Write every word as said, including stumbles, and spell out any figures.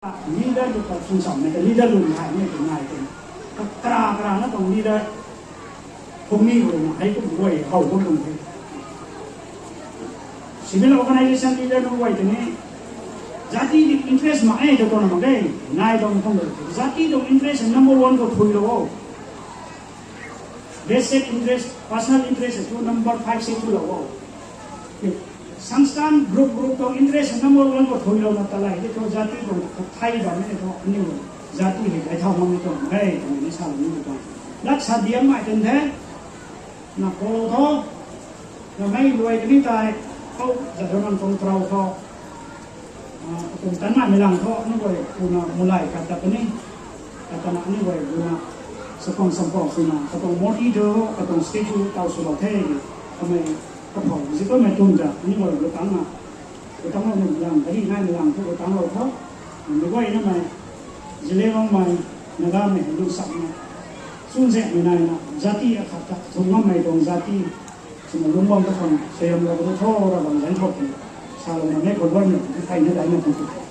Leader lu ta chwn chammei ta leader lu hei mei tu nai te. Kara kara na tuang leader phungni khou na hei kum guay how kum tuang the. Civil organisation leader nunc guay tei ni jati interest mak e ta tuang na mak e, nai tuang tuang de. Jati tuang interest number one khou thuilou o. Vested interest, personal interest tu number five se thulou o. Sansthan group group tuang interest number one khou thuilouna talei de thu jati tuang thei bammei thu aniu jati hei kai thau makmei tuang e twmei ni salou ni tuang. Lat sa diammei tun the, na kho tho, na mei luai kani tai, khou zat rui nang tuang trau khou, katum tanmei mei lang thu aniu guay puna mulay kata puni, katana aniu guay puna sakhwang sampou swna katuang murti tho, katuang statue taw swlou the, kamei kaphou zi kamei tun ta aniu guay gu tangna, gu tanglou mei lang, kari naimei lang thu gu tanglou tho, mei guay namei, Zeliangrongmei, Nagamei hei lu sakna, chunzaekmei naina jati akhat ta thung ngammei tuang jati swna lungc bam ta khang suaihiamlou tho, Ravguangc zanc khou tei salouna mei khou luanmei tei theina daina tun tu the.